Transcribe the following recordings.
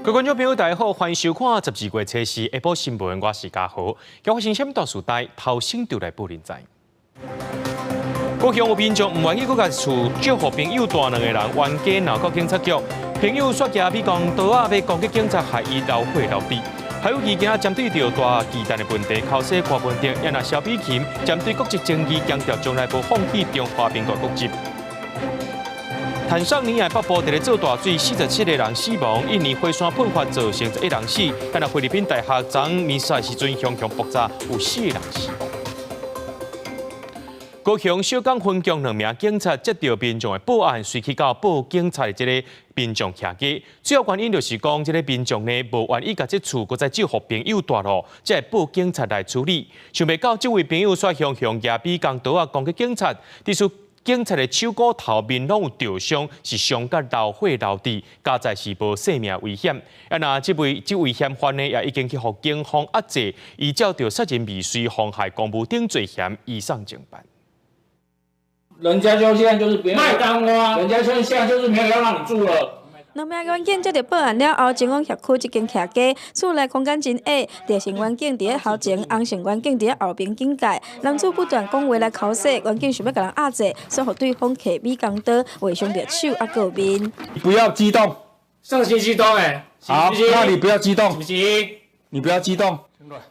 各位觀眾朋友，大家好，歡迎收看12月初四下晡新聞，我是嘉豪。今發生啥物大事代，頭先就來報恁知。高雄有民眾毋願意閣共厝借予朋友蹛兩个人，冤家鬧到警察局，朋友煞舉美工刀仔欲攻擊警察，害伊流血流鼻。還有意見針對著大巨蛋的問題，口說柯文哲，也若蕭美琴針對國籍爭議，強調從來無放棄中華民國國籍。坦桑尼亞北部佇咧做大水，47個人死亡；印尼火山噴發造成11人死。但若菲律賓大學昨彌撒時陣，雄雄爆炸，有四個人死亡。高雄小港分局兩名警察接到民眾的報案，隨去到報警察的這个民眾徛家。主要原因就是講，這个民眾呢無願意共這厝閣再借予朋友蹛囉，才會報警察來處理。想袂到這位朋友煞雄雄舉美工刀仔攻擊警察，致使警察的手骨頭面攏有著傷，是傷甲流血流滴，佳哉是無性命危險。啊，若這位嫌犯呢，也已經去予警方押解，依照著殺人未遂、妨害公務等罪嫌移送偵辦。人家就現在就是別賣單啊，人家現在就是沒有要讓你住了。兩名員警接著報案了後，前往轄區這間徛家，厝內空間真狹，綠姓員警佇咧頭前，紅姓員警佇咧後邊警戒。男子不斷講話來剾洗，員警想欲共人壓制，煞予對方提美工刀劃傷著手猶閣面。不要激動，上星期激動欸，好，那你不要激動，是不是？你不要激動。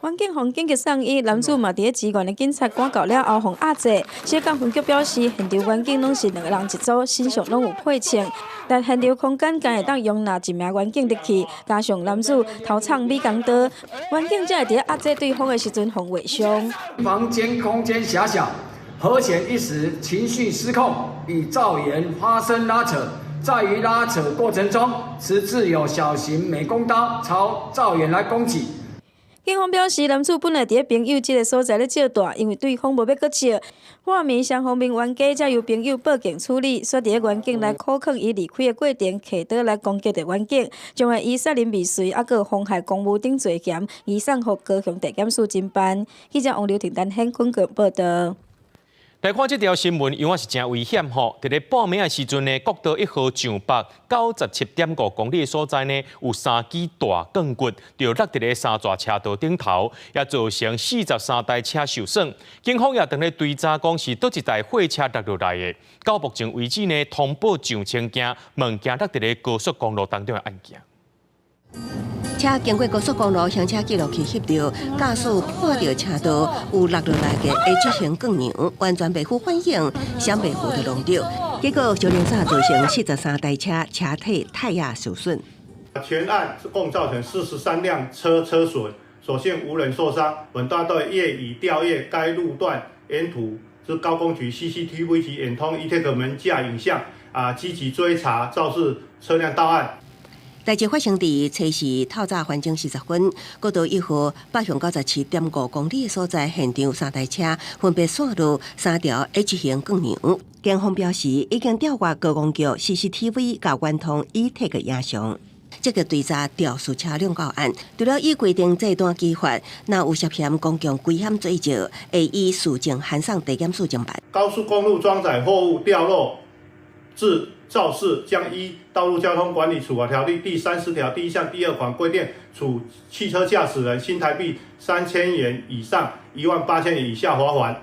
員警予緊急送醫，男子嘛佇咧支援的警察趕到了後，予壓制。小港分局表示，現場員警攏是兩個人一組，身上攏有配槍，但現場空間敢會當容納一名員警入去，加上男子頭藏美工刀，員警才會佇咧壓制對方的時陣予劃傷。房間空間狹小，何顯一時情緒失控，與趙岩發生拉扯，在於拉扯過程中，持自有小型美工刀朝趙岩來攻擊。警方表示，男子本來佇咧朋友這个所在咧借蹛，因為對方無欲閣借，畫面雙方面冤家才由朋友報警處理，煞佇咧員警來苦勸伊離開的過程，提刀來攻擊著員警，將會以殺人未遂，猶閣妨害公務等罪嫌，移送予高雄地檢署偵辦。記者王劉婷、陳顯坤報道。來看這條新聞，猶原是誠危險吼！佇咧半暝的時陣呢，國道一號上北97.5公里的所在呢，有三支大鋼骨就落佇咧三座車道頂頭，也造成43台車受損。警方也當咧追查，講是佗一台貨車落落來的。到目前為止呢，通報上千件物件落佇咧高速公路當中的案件。車經過高速公路，行車記錄器翕著，駕駛破著車道，有落落來的 H 型鋼梁，完全袂赴反應，閃袂赴就弄著，結果小連煞造成43台車車體胎壓受損。全案共造成43輛車車損，所幸無人受傷。本大隊業已調閱該路段沿途之高公局 CCTV 及遠通 E-TAG 門架影像，啊，積極追查肇事車輛到案。代誌發生佇初四透早環整40分，國道一號北向97.5公里的所在，現場三台車分別竄落三條 H 型鋼梁。警方表示，已經調閱高公局 CCTV 佮遠通 E-TAG 影像，積極追查肇事車輛到案。除了依規定這段機法，若有涉嫌公共危險罪者，會依事證函送地檢署偵辦。高速公路裝載貨物掉落致肇事，將依《道路交通管理處罰條例》第30條第1項第2款規定，處汽車駕駛人新台幣3000元以上18,000元以下罰鍰。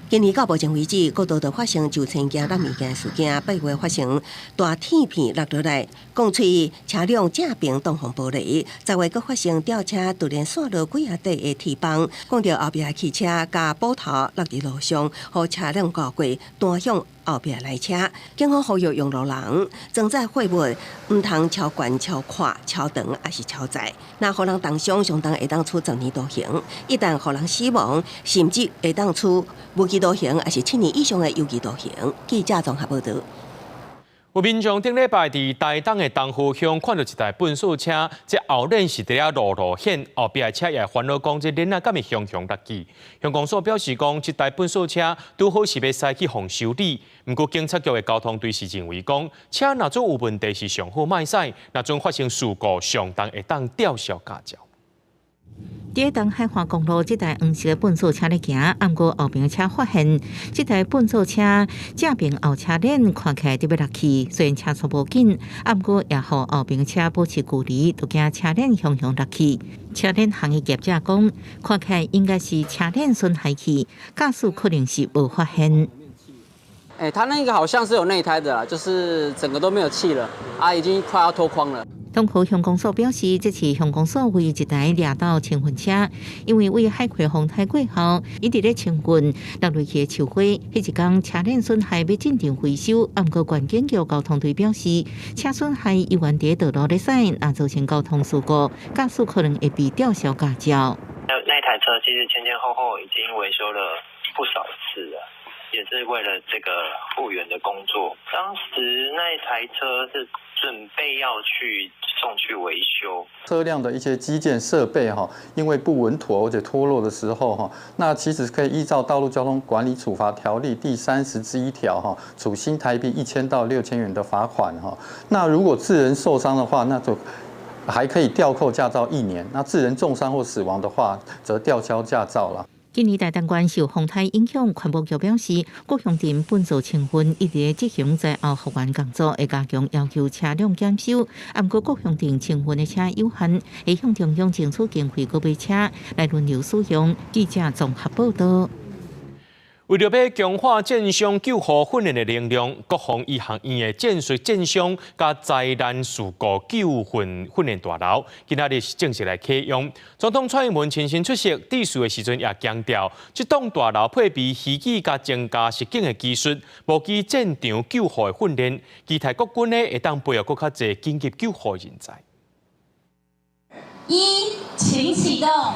今年到目前為止，國道就發生上千件落物件事件，8月發生大鐵片落落來，鋼錘車輛正爿擋風玻璃；10月閣發生吊車突然竄落幾仔塊的鐵棒，講著後壁汽車共斧頭落佇路上，予車輛過過彈向後壁來車。警方呼籲用路人裝載貨物，毋通超懸、超闊、超長，抑是超載。若予人重傷，相當會當處十年徒刑；一旦予人死亡，甚至會當處無期徒刑，抑是7年以上的有期徒刑。記者綜合報導。有民眾頂禮拜佇台東的東湖鄉看著一台糞掃車，這後輪是佇咧路路顯，後壁的車也煩惱講這輪仔敢會雄雄落去。鄉公所表示講，這台糞掃車拄好是欲駛去予修理，毋過警察局的交通隊是認為講，車若準有問題是上好莫駛，若準發生事故，相當會當吊銷駕照。佇東海岸公路，這台黃色的糞掃車咧行，毋過後爿車發現，這台糞掃車正爿後車鏈看起來佇欲落去，雖然車速無緊，毋過也予後爿車保持距離，都驚車鏈雄雄落去。車鏈行業業者講，看起來應該是車鏈損害去，駕駛可能是無發現。欸，他那個好像是有內胎的啦，就是整個都沒有氣了，啊，已經快要脫框了。東河鄉公所表示，這次鄉公所為一台掠斗清運車，因為為海葵風台過後，伊佇咧清運落落去的樹花，彼一工車鏈損害欲進場維修，毋過縣警局交通隊表示，車損害猶原佇道路咧駛，若造成交通事故，駕駛可能會被吊銷駕照。那台車其實前前後後已經維修了不少次了，也是為了這個復原的工作。當時那台車是準備要去送去維修。車輛的一些機件設備哈，因為不穩妥或者脫落的時候哈，那其實可以依照《道路交通管理處罰條例》第30之1條哈，處新台幣1000到6000元的罰款哈。那如果致人受傷的話，那就還可以吊扣駕照一年；那致人重傷或死亡的話，則吊銷駕照了。今年台東縣受風台影響，環保局表示，各鄉鎮糞掃清運一直執行災後復原工作，會加強要求車輛檢修。毋過各鄉鎮清運的車有限，會向中央爭取經費購買車來輪流使用。記者綜合報道。為著欲強化戰傷救護訓練的能量，國防醫學院的戰術戰傷佮災難事故救訓訓練大樓，今仔日正式來啟用。總統蔡英文親身出席致辭的時陣，也強調，這棟大樓配備虛擬佮增加實境的技術，模擬戰場救護的訓練，期待國軍呢會當培育閣較濟緊急救護人才。一，請啟動。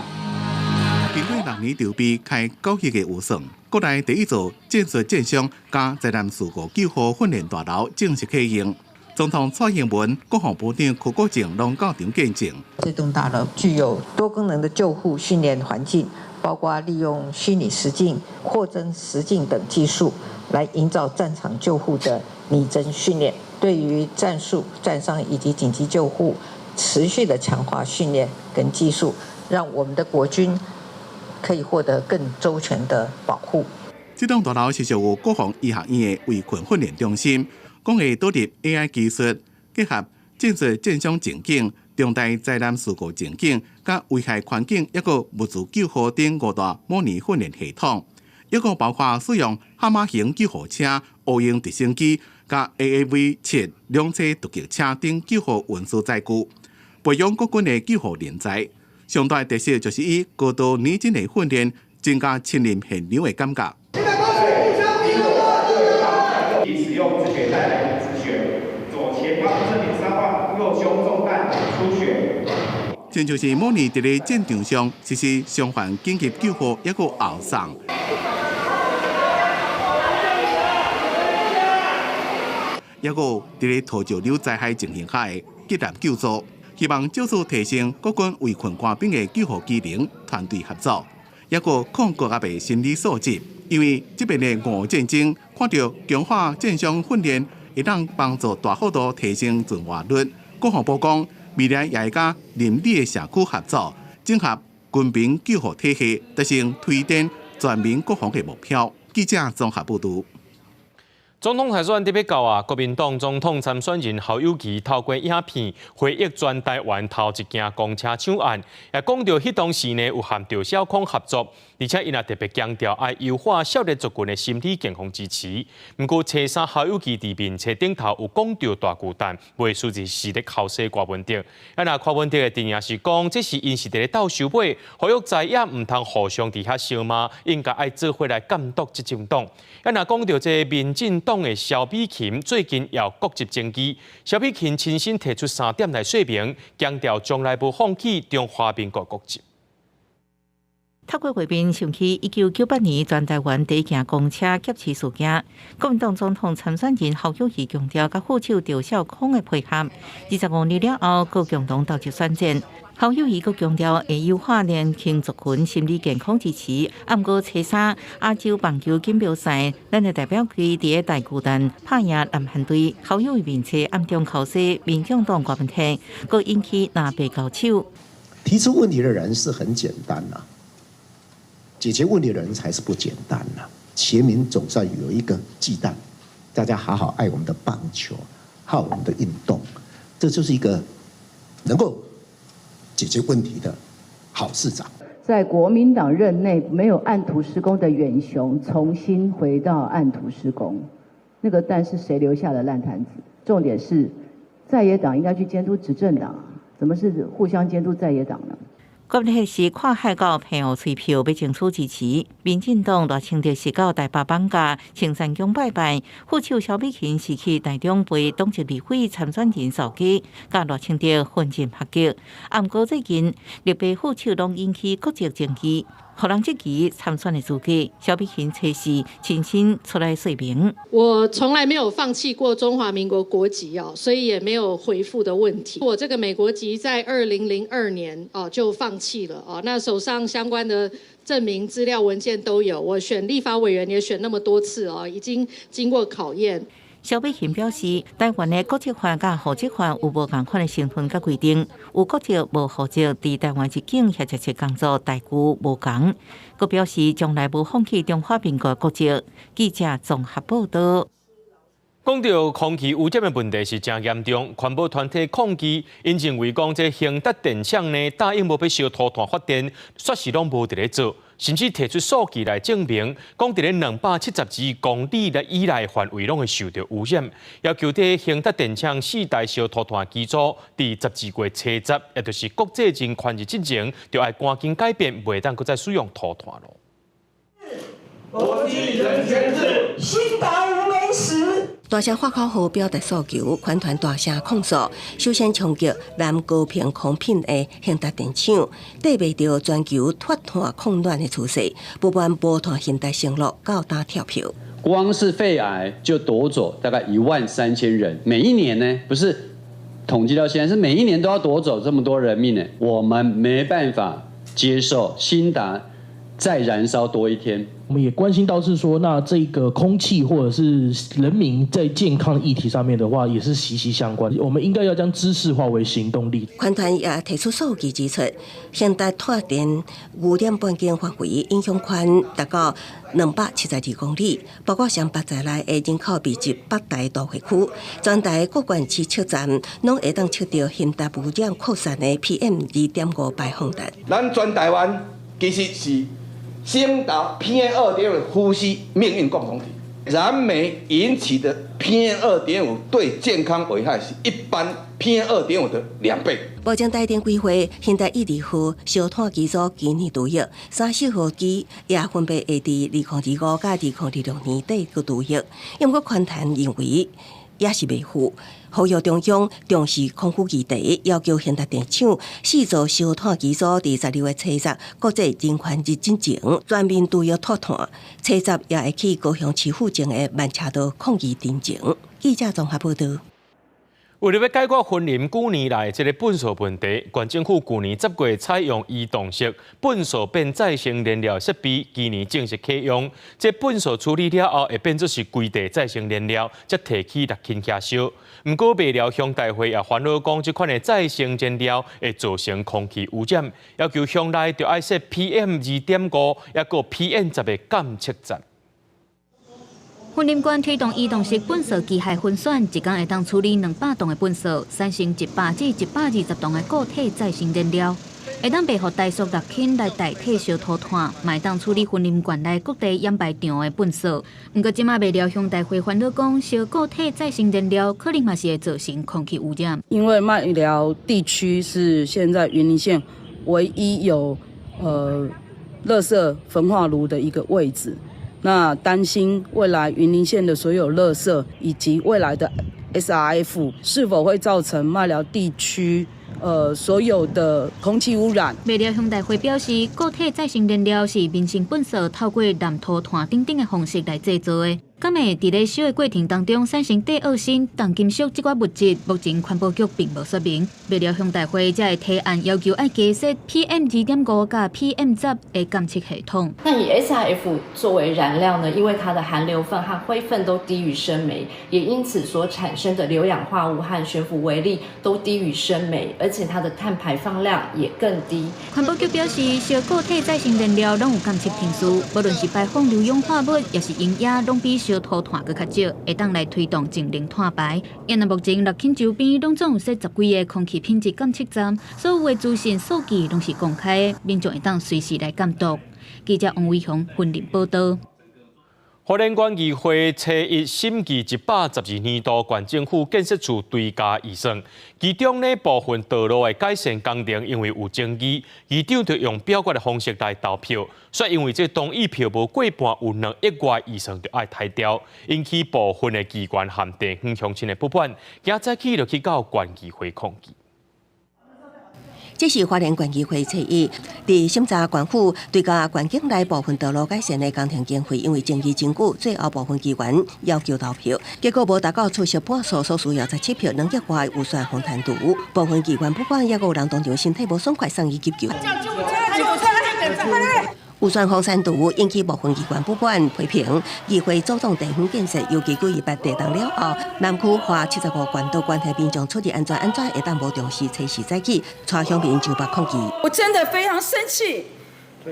經過6年籌備，開9億的預算，國內第一座戰術戰傷佮災難事故救護訓練大樓正式啟用。總統蔡英文、國防部長柯國正攏到場見證。這棟大樓具有多功能的救護訓練環境，包括利用虛擬實境、擴增實境等技術，來營造戰場救護的擬真訓練。對於戰術、戰傷以及緊急救護，持續的強化訓練跟技術，讓我們的國軍可以獲得更周全的保護。這棟大樓是屬於國防醫學院的圍困訓練中心，講會導入 AI 技術，結合戰術戰傷情景、重大災難事故情景、佮危害環境，抑閣物資救護等五大模擬訓練系統，抑閣包括使用悍馬型救護車、烏鷹直升機、佮 AAV 7兩棲突擊車等救護運輸載具，培養國軍的救護人才。上大特色就是以高度擬真的訓練，增加親臨現場的感覺。使用止血帶來止血，左前方3.3萬，右胸中彈出血。親像是模擬佇咧戰場上實施傷患緊急救護，抑閣後送，抑閣佇咧土石流災害情形下的急難救助。希望藉此提升國軍圍困官兵的救護機能，團隊合作，抑閣抗高壓的心理素質。因為這邊的俄烏戰爭，看著強化戰傷訓練，會當幫助大幅度提升存活率。國防部講，未來也會佮鄰里的社區合作，整合軍民救護體系，達成推展全民國防的目標。記者綜合報導。總統大選欲到啊，國民黨總統參選人侯友宜透過影片回憶全台灣頭一件公車搶案，也講著彼當時呢有和趙少康合作，而且伊也特別強調愛優化少年族群的心理健康支持。毋過，初三侯友宜佇面冊頂頭有講著大巨蛋，袂輸是時咧剾洗柯文哲。啊，若柯文哲的陣營是講，這是𪜶是佇咧鬥收尾，侯友宜也毋通互相佇遐相罵，應該愛做伙來監督執政黨。啊，若講著這個民進黨的蕭美琴最近也有國籍爭議，蕭美琴親身提出三點來說明，強調從來無放棄中華民國國籍。透過畫面想起1998年全台灣第一件公車劫持事件，國民黨總統參選人侯友宜強調，佮副手趙少康的配合，25年了後，閣共同投入選戰。侯友宜閣強調會優化年輕族群心理健康支持。毋過初三亞洲棒球錦標賽，咱的代表隊佇咧大巨蛋拍贏南韓隊。侯友宜面冊暗中剾洗民眾黨柯文哲，閣引起藍白交手。提出問題的人是很簡單啦，解決問題的人才是不簡單啦。全民總算有一個忌憚，大家好好愛我們的棒球，好我們的運動，這就是一個能夠解決問題的好市長。在國民黨任內沒有按圖施工的遠雄，重新回到按圖施工，那個蛋是誰留下的爛攤子？重點是在野黨應該去監督執政黨，怎麼是互相監督在野黨呢？國內是跨海到澎湖催票，欲爭取支持。民進黨賴清德是到台北放假，青山宮拜拜。副手蕭美琴是去台中陪黨籍立委參選人掃街，佮賴清德分進合擊。啊，毋過最近綠白副手攏引起國際爭議，予人質疑參選的資格。蕭美琴測試親身出來說明。我從來沒有放棄過中華民國國籍哦，所以也沒有回復的問題。我這個美國籍在2002年哦就放棄了哦，那手上相關的證明資料文件都有。我選立法委員也選那麼多次哦，已經經過考驗。蕭美琴表示，台灣的國籍法佮戶籍法有無仝款的成分佮規定，有國籍無戶籍，佇台灣入境或者是工作待遇無仝。閣表示從來無放棄中華民國國籍。記者綜合報道。講到空氣污染的問題是誠嚴重，環保團體抗議，𪜶認為講這興達電廠呢，答應無欲燒塗炭發電，煞是攏無佇咧做，甚至提出數據來證明，講佇咧272公里的以內範圍攏會受著污染，要求這興達電廠四台燒塗炭機組，佇12月初十，也就是國際人權日之前，就愛趕緊改變，袂當閣再使用塗炭囉。國際人權日，興達無美食。大聲喊口號表達訴求，環團大聲控訴。首先衝擊南高屏空品的興達電廠，綴袂著全球脫碳控暖的趨勢，不滿無碳興達承諾到今跳票。光是肺癌就奪走大概1萬3千人，每一年呢，不是統計到現在，是每一年都要奪走這麼多人命呢。我們沒辦法接受興達再燃燒多一天。我們也關心到是說，那這個空氣或者是人民在健康議題上面的話，也是息息相關。我們應該要將知識化為行動力。環團也提出數據指出，興達脫電污染半徑範圍影響寬達到272公里，包括雙北在內的人口密集北台都會區，全台各縣市測站攏會當測著興達污染擴散的 PM 2.5排放值。咱全台灣其實是興達 PM 2.5呼吸命運共同體，燃煤引起的 PM 2.5對健康危害是一般 PM 2.5的2倍。目前台電規劃興達12號燒炭機組今年除役，3、4號機也分別會佇2025佮2026年底閣除役。毋過環團認為也是袂赴，呼籲中央重視空污議題，要求興達電廠四座燒炭機組佇12月初十國際人權日進前全面除役脫碳，初十也會去高雄市府前的慢車道抗議陳情。記者綜合報道。為著欲解決雲林幾年來這个糞埽問題，縣政府舊年10月採用移動式糞埽變再生燃料設備，今年正式啟用。這糞埽處理了後，會變做是規地再生燃料，才提去六輕遐燒。毋過麥寮鄉代會也煩惱講，這款的再生燃料會造成空氣污染，要求鄉內著愛設 PM 2.5，抑閣 PM 10的監測站。雲林縣推動移動式糞埽機械分選，一工會當處理200噸的糞埽，產生100至120噸的固體再生燃料，會當賣予台塑六輕來代替燒塗炭，嘛會當處理雲林縣內各地掩埋場的糞埽。毋過，這馬麥寮鄉代會煩惱講，燒固體再生燃料可能嘛是會造成空氣污染。因為麥寮地區是現在雲林縣唯一有垃圾焚化爐的一個位置。那擔心未來雲林縣的所有垃圾以及未來的 SRF 是否會造成麥寮地區所有的空氣污染？麥寮鄉代會表示，固體再生燃料是民生糞埽透過濫塗炭等等的方式來製造的，敢會佇咧燒的過程當中產生第二新重金屬這寡物質？目前環保局並無說明。未了鄉代會才會提案要求愛加設 PM 2.5佮 PM 10的監測系統。那以 SRF 作為燃料呢？因為它的含硫分和灰分都低於生煤，也因此所產生的硫氧化物和懸浮微粒都低於生煤，而且它的碳排放量也更低。環保局表示，燒固體再生燃料攏有監測程序，無論是排放硫氧化物，抑是溶液，攏比燒塗炭閣較少，會當來推動淨零碳排。因為目前六輕周邊攏總有設十幾个空氣品質監測站，所有的資訊數據攏是公開的，民眾會當隨時來監督。記者王偉雄雲林報導。花蓮縣議會初一審議112年度縣政府建設處追加預算，其中呢部分道路的改善工程因為有爭議，議長就用表決的方式來投票，煞因為這同意票無過半，有2億外預算就愛刣掉，引起部分的議員和地方鄉親的不滿，今早起就去到縣議會抗議。這是花蓮縣議會初一，佇審查縣府追加縣境內部分道路改善的工程經費，因為爭議真久，最後部分議員要求投票，結果無達到出席半數所需要17票，2億外預算予彈除。部分議員不滿，抑閣有人當場身體無爽快，送醫急救。預算予刪除，引起部分議員不滿批評，議會阻擋地方建設，尤其928地動了後，南區花75關島關係民眾出入安怎按怎會當無重視初時早起，帶鄉民上北抗議。我真的非常生氣，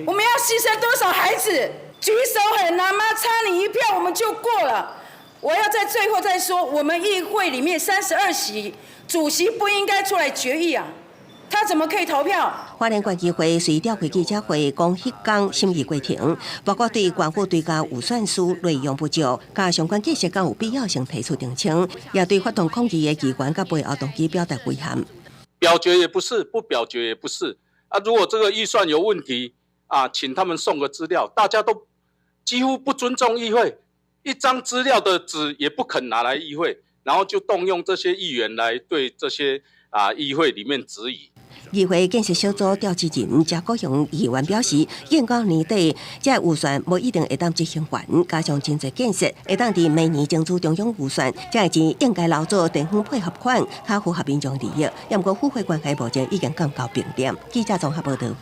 我們要犧牲多少孩子？舉手很難嗎？差你一票我們就過了。我要在最後再說，我們議會裡面32席，主席不應該出來決議啊。他怎麼可以投票？花蓮縣議會隨召開記者會，講彼工審議過程，包括對縣府追加預算書內容不足，佮相關建設敢有必要性提出澄清，也對發動抗議的議員佮背後動機表達遺憾。表決也不是，不表決也不是。啊，如果這個預算有問題，啊，請他們送個資料，大家都幾乎不尊重議會，一張資料的紙也不肯拿來議會，然後就動用這些議員來對這些議會裡面質疑。議會建設小組召集人謝國雄議員表示，應到年底，這預算無一定會當執行完，加上真濟建設會當佇明年爭取中央預算，這個錢應該留作地方配合款，較符合民眾利益。毋過府會關係目前已經降到冰點。記者綜合報導。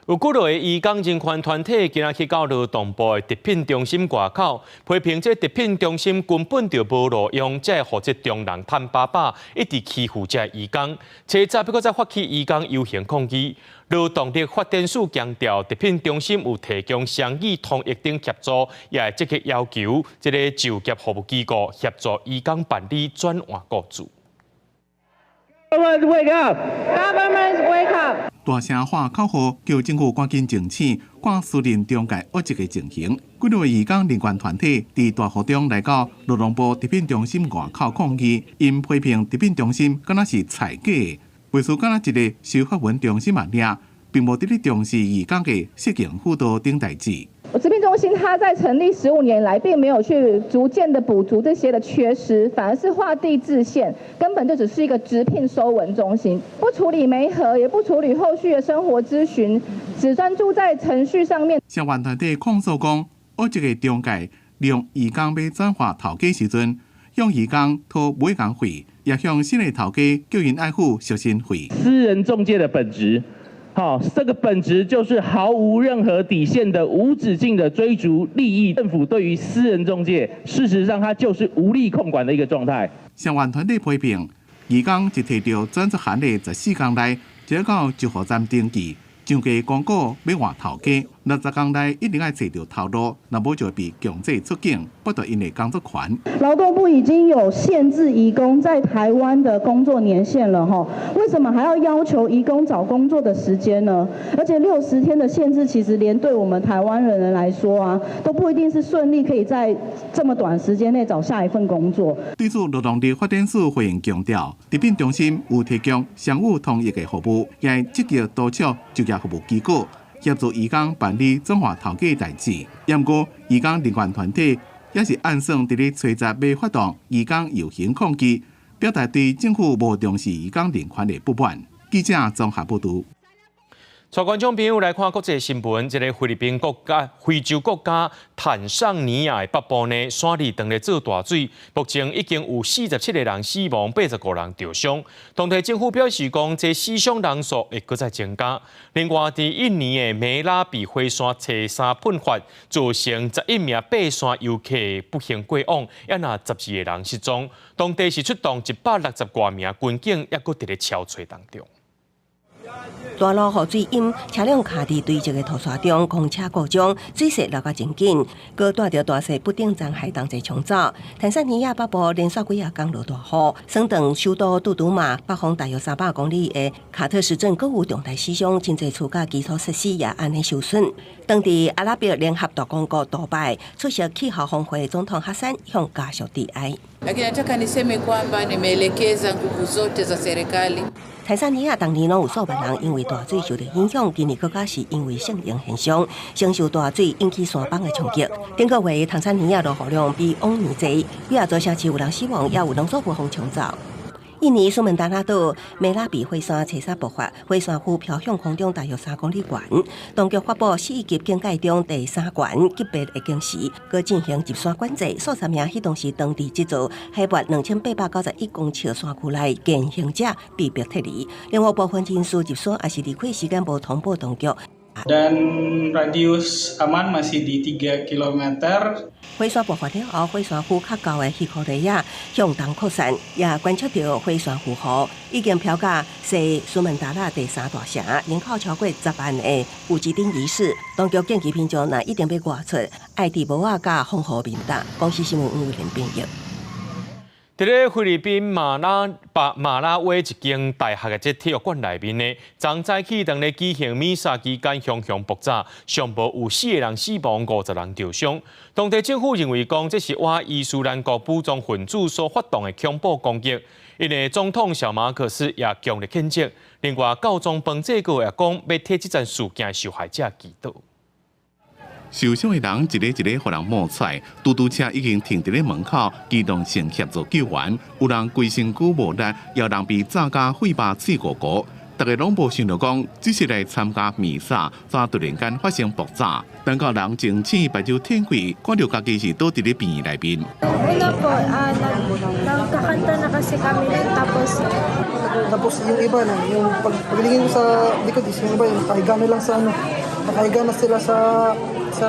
有幾落個移工人權團體今仔去到勞動部的特聘中心外口，批評這特聘中心根本就無路用，才會予這中人趁飽飽，一直欺負這移工。初早閣再發起移工遊行抗議。勞動力發展署強調，特聘中心有提供雙語通譯等協助，也會積極要求這个就業服務機構協助移工辦理轉換雇主。 Government wake up! Government wake up! 大聲喊口號，叫政府趕緊澄清，看私人中介惡質的情形。幾落個移工人權團體佇大雨中來到勞動部特聘中心外口抗議，𪜶批評特聘中心敢若是菜假的，袂輸敢若一个收發文中心爾，並無佇咧重視移工的適應輔導等代誌。職聘中心它在成立15年來，並沒有去逐漸的補足這些的缺失，反而是畫地自限，根本就只是一個職聘收文中心，不處理媒合，也不處理後續的生活諮詢，只專注在程序上面。相關團體控訴講，惡質的中介利用移工欲轉換頭家時陣，向移工討買工費，也向新的頭家叫𪜶愛付贖身費。私人中介的本質。好，這個本質就是毫無任何底線的無止境的追逐利益。政府對於私人中介，事實上它就是無力控管的一個狀態。相關團體批評，移工一提著轉職函的14工內，就到就服站登記，上加公告欲換頭家，60工內一定愛揣著頭路，若無就會被強制出境，剝奪𪜶的工作權。勞動部已經有限制移工在台灣的工作年限了，哈，為什麼還要要求移工找工作的時間呢？而且60天的限制，其實連對我們台灣人來說啊，都不一定是順利可以在這麼短時間內找下一份工作。對此，勞動力發展署回應強調，特聘中心有提供雙語通譯的服務，也會積極督促就業服務機構協助移工辦理轉換頭家代誌。毋過，移工人權團體也是按算佇咧初十欲發動移工遊行抗議，表達對政府無重視移工人權的不滿。記者綜合報導。帶觀眾朋友來看國際新聞，這个菲律賓國家、非洲國家坦桑尼亞的北部呢，山裡當咧做大水，目前已經有47個人死亡，85人著傷。當地政府表示講，這死傷人數會閣再增加。另外，佇印尼的梅拉比火山初三噴發，造成11名爬山遊客不幸過往，也若12個人失蹤。當地是出動160外名軍警，猶閣佇咧搜揣當中。大落雨水淹，車輛卡佇堆積的土沙中，公車故障，水勢流甲真緊，閣帶著大細不等殘骸同齊沖走。坦桑尼亞北部連續幾仔工落大雨，省頓首都杜都馬北方大約300公里的卡特什鎮，閣有重大死傷，真濟厝佮基礎設施也按呢受損。當地阿拉伯聯合大公國杜拜出席氣候峰會，總統哈桑向家屬致哀。 Lakini nataka niseme kwamba nimeelekeza nguvu zote za serikali. 坦桑尼亞逐年攏有數萬人因為大水受著影響，今年閣較是因為聖嬰現象，承受大水引起山崩的衝擊。頂個月坦桑尼亞落雨量比往年濟，幾仔座城市有人死亡，也有農作物予沖走。印尼蘇門答臘島梅拉比火山初三爆發，火山灰飄向空中大約3公里懸。當局發布4級警戒中第三懸級別的警示，閣進行入山管制。數十名彼當時當地這座海拔2891公尺山區內健行者被迫撤離。另外部分人士入山抑是離開時間無通報當局。 Dan radius aman masih di 3 kilometer。火山爆發了後，火山灰較高的希科雷亞向東擴散，也觀測著火山噴霧，已經飄到西蘇門答臘第三大城，人口超過10萬的烏吉丁儀式。當局建議民眾若一定欲外出，愛戴帽仔佮防雨面罩。公視新聞黃偉玲編譯。佇咧菲律賓馬拉巴馬拉威一間大學的這體育館內面呢，昨早起當咧舉行彌撒期間，雄雄爆炸，上無有四個人死亡，50人著傷。當地政府認為講，這是倚伊斯蘭國武裝分子所發動的恐怖攻擊。𪜶的總統小馬可斯也強烈譴責。另外，教宗方濟各也講，欲替這樁事件受害者祈禱。受傷的人一个一个予人摸出來，嘟嘟車已經停佇咧門口，機動性協助救援。有人規身軀無力，有人被炸甲血肉碎糊糊。大家攏無想著講，只是來參加彌撒，怎突然間發生爆炸？等到人清醒，目睭天開，看著家己是倒佇咧病院內面。 Una po, nagkakanta na kasi kami nun, tapos Tapos yung iba na, yung pag, paglingin ko sa likod is yung iba yung nakahiga na lang sa ano, nakahiga na sila sa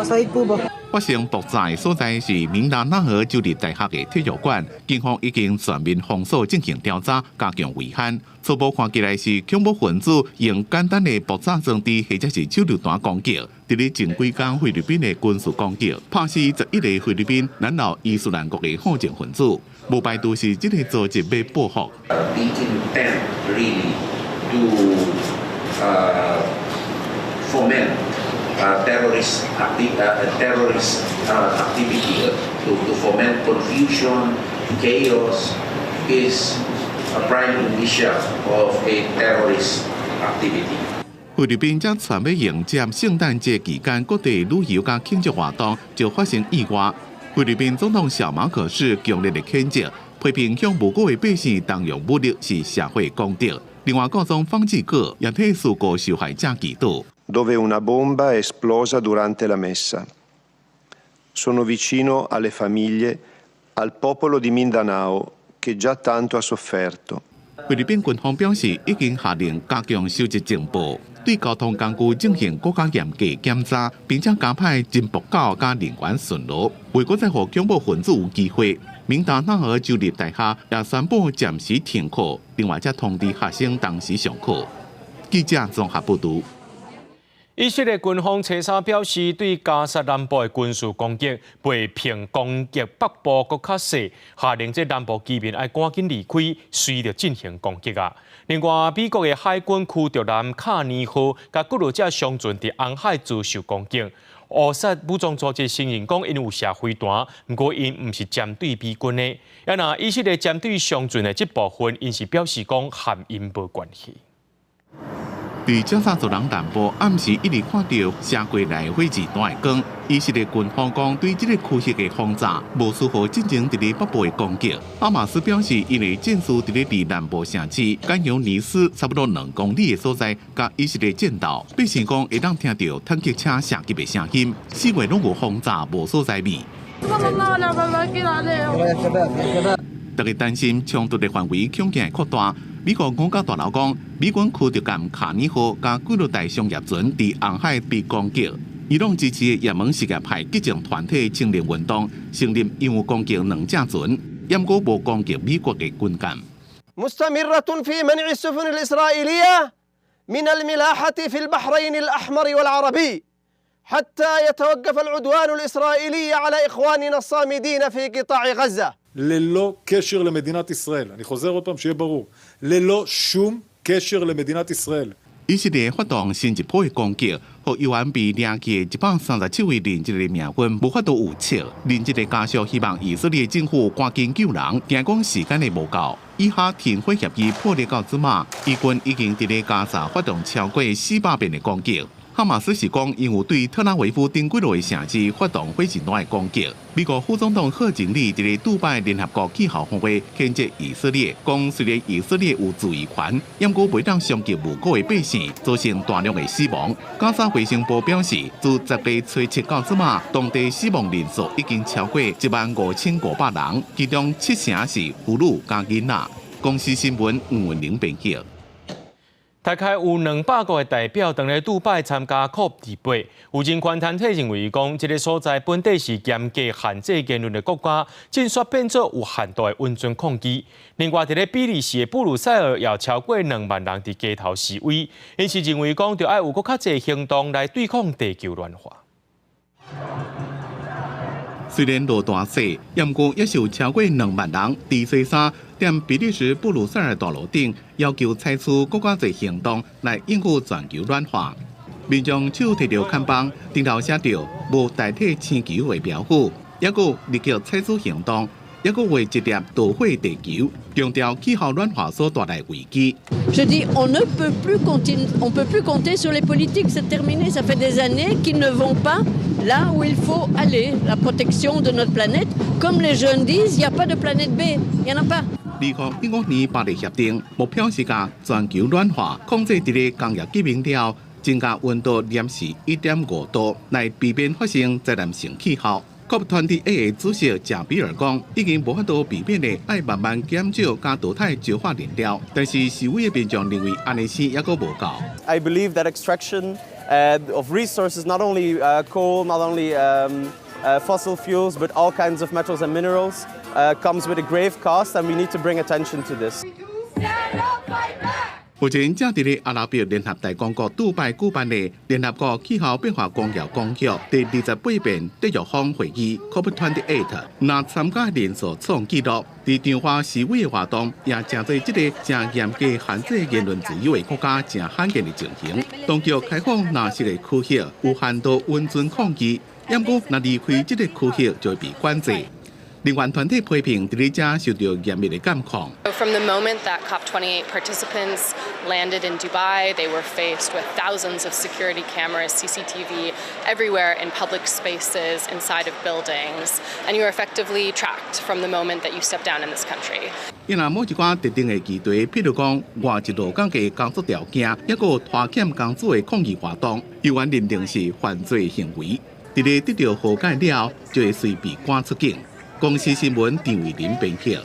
sahig po ba. 發生爆炸的所在是明達納河州立大學的體育館，警方已經全面封鎖進行調查，加強維安。初步看起來是恐怖分子用簡單的爆炸裝置或者是手榴彈攻擊。佇咧前幾工菲律賓的軍事攻擊，拍死11個菲律賓南老伊斯蘭國的武裝分子，無排除是這個組織欲報復。 The intent really to foment terrorist activity, to foment confusion, chaos, is a prime indicia of a terrorist activity. 菲律賓才準備迎接聖誕節期間各地旅遊佮慶祝活動，就發生意外。菲律賓總統小馬可斯強烈的譴責，批評向無辜的百姓動用武力是社會公德。另外，教宗方濟各也替事故受害者祈禱。 Dove una bomba è esplosa durante la messa. Sono vicino alle famiglie, al popolo di Mindanao che già tanto ha sofferto. 菲律賓軍方表示，已經下令加強收集情報，對交通工具進行閣較嚴格檢查，並且加派偵爆狗佮人員巡邏，為閣再予恐怖分子有機會。明達納爾州立大學也宣布暫時停課，另外則通知學生當時上課。記者綜合報導。以色列軍方初三表示，對加薩南部的軍事攻擊，袂憑攻擊北部閣較細，下令這南部居民愛趕緊離開，隨著進行攻擊啊。另外，美國的海軍驅逐艦卡尼號佮幾落隻商船佇紅海遭受攻擊。烏薩武裝組織承認講，𪜶有射飛彈，毋過𪜶毋是針對美軍的。啊，若以色列針對商船的這部分，𪜶是表示講和𪜶無關係。佇加沙走廊南部暗時一直看著射過來的火箭彈的光。以色列軍方講對這个區域的轟炸，無輸予進前佇咧北部的攻擊。哈馬斯表示，𪜶的戰士佇咧佇南部城市干尤尼斯差不多2公里的所在，佮以色列戰鬥。百姓講會當聽著坦克車射擊的聲音，4月攏有轟炸，無所在味。大家擔心衝突的範圍恐驚會擴大。美國五角大樓講，美軍驅逐艦卡尼號佮幾落台商業船佇紅海被攻擊。伊朗支持的也門什葉派激進團體青年運動承認𪜶有攻擊兩隻船，毋過無攻擊美國的軍艦。 مستمرة في منع السفن الإسرائيلية من الملاحة في البحرين الأحمر والعربي حتى يتوقف العدوان الإسرائيلي على إخواننا الصامدين في قطاع غزة. ללא קשר למדינת ישראל. אני חוזר עוד פעם שיהיה ברור. ללא שום קשר למדינת ישראל. 以色列發動新一波的攻擊，予猶原被掠去的137位人質的命運無法度預測。人質的家屬希望以色列政府趕緊救人，驚講時間會無夠。以哈停火協議破裂到這馬，以軍已經佇咧加沙發動超過400遍的攻擊。哈馬斯是講，𪜶有對特拉維夫等幾落个城市發動火箭彈的攻擊。美國副總統賀錦麗佇咧杜拜聯合國氣候峰會譴責以色列，講雖然以色列有自衛權，毋過袂當傷及無辜的百姓，造成大量的死亡。加沙衛生部表示，自10月初7到這馬，當地死亡人數已經超過15,500人，其中七成是婦女佮囡仔。公視新聞吳文玲編輯。大概有200個的代表當咧杜拜參加 COP28，有人權團體認為講，這个所在本底是嚴格限制言論的國家，進煞變做有限度的允准抗議。另外，佇咧比利時的布魯塞爾，也超過2萬人佇街頭示威，𪜶是認為講，著愛有閣較濟行動來對抗地球暖化。雖然落大雪，毋過猶是有超過2萬人佇西三踮比利時布魯塞爾大路頂，要求採取閣較濟行動來應付全球暖化。民眾手提著看板，頂頭寫著“無代替星球”的標語，猶閣立即採取行動，猶閣畫一粒導火地球，強調氣候暖化所帶來危機。 Je dis, on ne peut plus continuer, on peut plus compter sur les politiques, c'est terminé. Ça fait des années qu'ils ne vont pas là où il faut aller, la protection de notre planète. Comme les jeunes disent, il n'y a pas de planète B, il n'y en a pas. 2015年巴黎協定目標是共全球暖化控制佇咧工業革命了，增加溫度攝氏1.5度，來避免發生災難性氣候。COP28的主席賈比爾講，已經無法度避免的，愛慢慢減少佮淘汰石化燃料。但是示威的民眾認為，按呢是猶閣無夠。 I believe that extraction of resources, not only coal, not only fossil fuels, but all kinds of metals and minerals, comes with a grave cost, and we need to bring attention to this. 目前正佇咧阿拉伯聯合大公國杜拜舉辦的聯合國氣候變化公約公約第28遍締約方會議 COP28，若參加人數創紀錄，佇彰化示威的活動也成做這个誠嚴格限制言論自由的國家誠罕見的情形。當局開放藍色的區域，有限度允准抗議，毋過若離開這个區域就會被管制。人權團體批評佇咧遮受著嚴密的監控。 From the moment that COP28 participants landed in Dubai, they were faced with thousands of security cameras, CCTV everywhere in public spaces, inside of buildings, and you are effectively tracked from the moment that you step down in this country. 伊若某一寡特定的議題，譬如講外籍勞工的工作條件，抑閣拖欠工資的抗議活動，猶原認定是犯罪行為。佇咧得著和解了後，就會隨被趕出境。公視新聞陳慧琳編輯。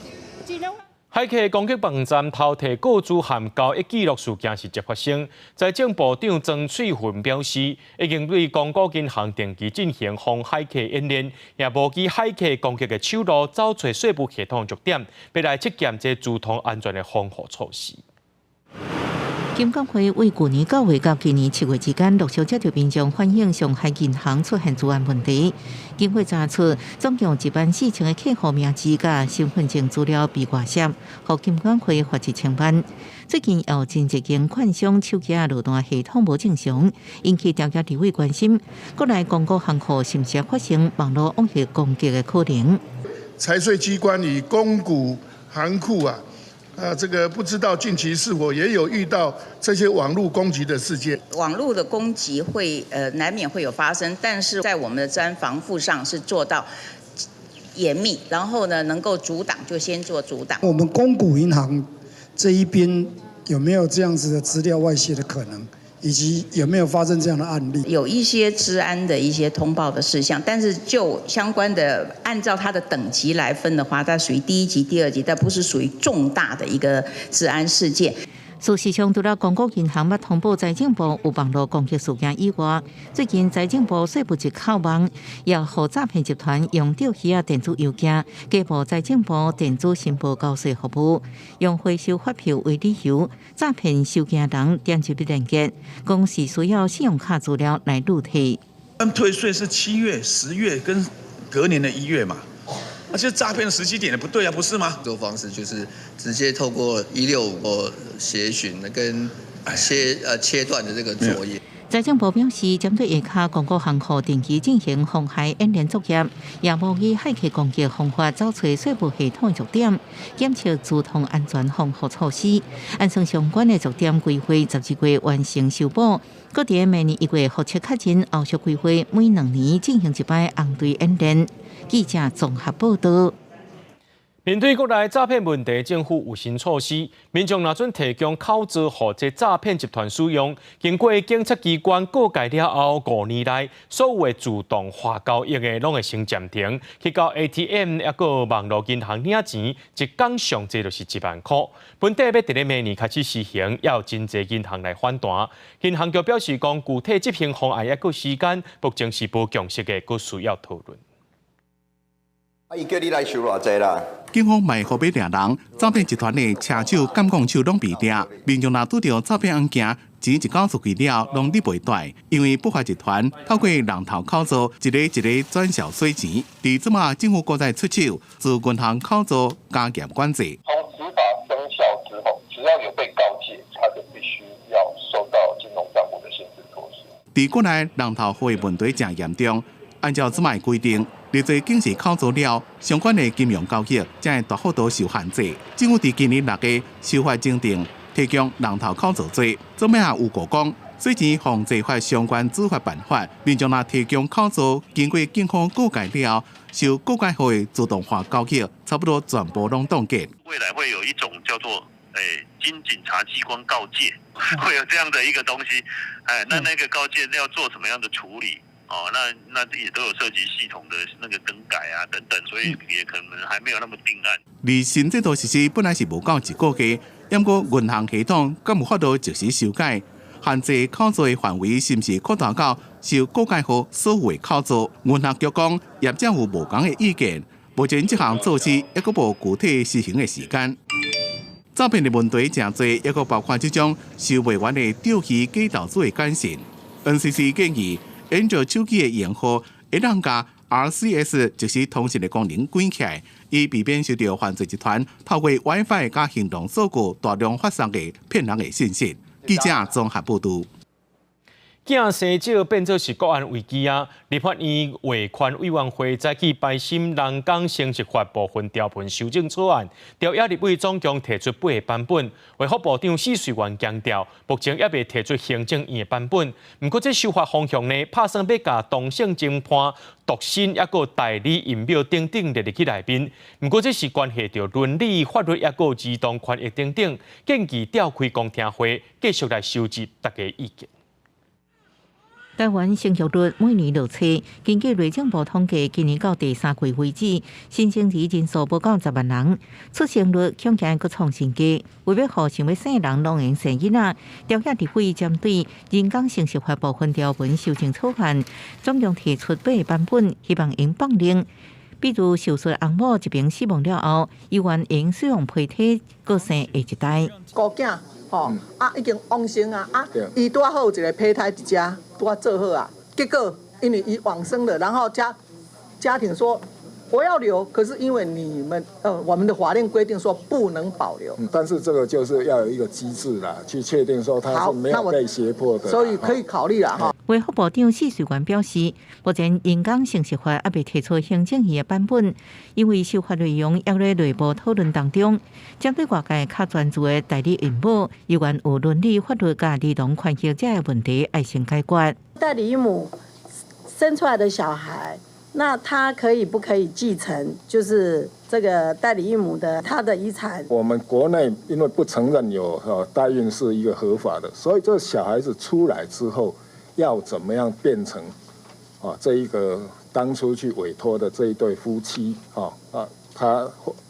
駭客攻擊網站偷提個資和交易記錄事件是捷發生。財政部長曾翠雲表示，已經對公股銀行定期進行防駭客演練，也無記駭客攻擊的手路，找揣稅務系統弱點，欲來測驗這資通安全的防護措施。金管會為舊年9月到今年7月之間，陸續接著民眾反映上海銀行出現資安問題。經過查出，總共1萬4千個客戶名字佮身份證資料被外洩，予金管會罰1000萬。最近有真濟間券商手機仔落單系統無正常，引起調查立委關心。國內公股行庫是毋是發生網路惡意攻擊的可能？財稅機關與公股行庫啊，啊，這個不知道近期是否也有遇到這些網絡攻擊的事件？網絡的攻擊會難免會有發生，但是在我們的資安防護上是做到嚴密，然後呢能夠阻擋就先做阻擋。我們公股銀行這一邊有沒有這樣子的資料外洩的可能？以及有沒有發生這樣的案例？有一些資安的一些通報的事項，但是就相關的按照它的等級來分的話，它屬於第一級、第二級，但不是屬於重大的一個資安事件。事實上，除了公股銀行捌通報財政部有網路攻擊事件以外，最近財政部稅務局扣網，也予詐騙集團用釣魚仔電子郵件，假冒財政部電子申報交稅服務，用回收發票為理由，詐騙收件人點入去連結，講是需要信用卡資料來入提。他們退稅是7月、10月跟隔年的1月嘛。而且詐騙的時機點也不對啊，不是嗎？做方式就是直接透過165協尋跟切斷的這個作業。財政部表示，針對下跤公股行庫定期進行防駭演練作業，也模擬駭客攻擊方法，找出稅務系統的弱點，檢測資通安全防護措施，按算相關的弱點規劃12月完成修補。閣佇明年1月複測確認，後續規劃每2年進行一擺紅隊演練。記者綜合報道。面對國內詐騙問題，政府有新措施。民眾若準提供口座予這詐騙集團使用，經過檢察機關告誡了後，5年內所有的自動化交易的攏會先暫停，去到 ATM 抑閣網路銀行領錢，一工上濟就是1萬箍。本地欲佇咧明年開始實行，也有真濟銀行來反彈。銀行局表示講，具體執行方案抑閣時間，目前是無共識的，閣需要討論。啊！伊叫你來收偌濟啦？警方埋伏欲掠人，詐騙集團的車手、監控手攏被掠。民眾若拄著詐騙案件，錢一交出去了，攏入袂袋，因為不法集團透過人頭口座，一个一个轉銷洗錢。佇這馬政府閣再出手，自銀行口座加嚴管制。從此法生效之後，只要有被告誡，他就必須要受到金融帳戶的限制措施。佇國內人頭戶的問題誠嚴重，按照這馬規定，立做警示口座了，相關的金融交易才會大幅度受限制。政府佇今年6月修法增訂，提供人頭口座罪。這尾也有過講，洗錢防制法相關執法辦法，民眾若提供口座，經過警方告誡了，受告誡後的自動化交易，差不多全部攏凍結。未來會有一種叫做經警察機關告誡，會有這樣的一個東西。那個告誡要做什麼樣的處理？哦，那也都有涉及系統的那個更改啊等等，所以也可能還沒有那麼定案。而新制度實施本來是無夠一個月，毋過銀行系統敢有法度即時修改，限制口座的範圍是毋是擴大到受告誡予所有的口座？銀行局講業者有無仝的意見，目前這項措施抑閣無具體實行的時間。詐騙的問題誠濟，抑閣包括這種收袂完的釣魚假投資的簡訊。NCC 建議，安卓手機的用戶會當共 RCS 即時通訊的功能關起來，以避免受著犯罪集團透過 WiFi 佮行動數據大量發送的騙人的信息。記者綜合報導。囝生少變做是國安危機啊！立法院衛權委員會早起排審人工生殖法部分條文修正草案，朝野立委總共提出八個版本。衛福部長許瑞元強調，目前猶未提出行政院的版本。毋過這修法方向呢，拍算欲共同性情伴、獨身抑閣代理孕母等等列入去內面。毋過這是關係著倫理、法律抑閣兒童權益等等，建議調開公聽會，繼續來收集大家意見。台灣生育率每年落衰，根據內政部統計，今年到第三季為止，新生兒人數無夠10萬人，出生率恐驚閣創新低。為欲予想欲生人攏會用生囡仔，朝野立委針對人工生殖法部分條文修正草案，總共提出八個版本，希望會用放寬。比如手術翁某一爿死亡了後，猶原會用使用胚胎閣生下一代。孤囝吼啊，已經往生啊啊，伊拄好有一個胚胎佇遮，拄仔做好啊。結果因為伊往生了，然後家庭說，我要留，可是因為你們，我們的法令規定說不能保留。但是這個就是要有一個機制啦，去確定說他是沒有被脅迫的，所以可以考慮啦。哈。衛福部長許瑞元表示，目前人工程式法猶未提出行政院的版本，因為修法內容猶咧內部討論當中，針對外界較專注的代理孕母，猶原有倫理、法律佮兒童權益這个問題，愛先解決。代理孕母生出來的小孩，那他可以不可以繼承？就是這個代理孕母的他的遺產。我們國內因為不承認有代孕是一個合法的，所以這小孩子出來之後，要怎麼樣變成啊這一個當初去委託的這一對夫妻啊啊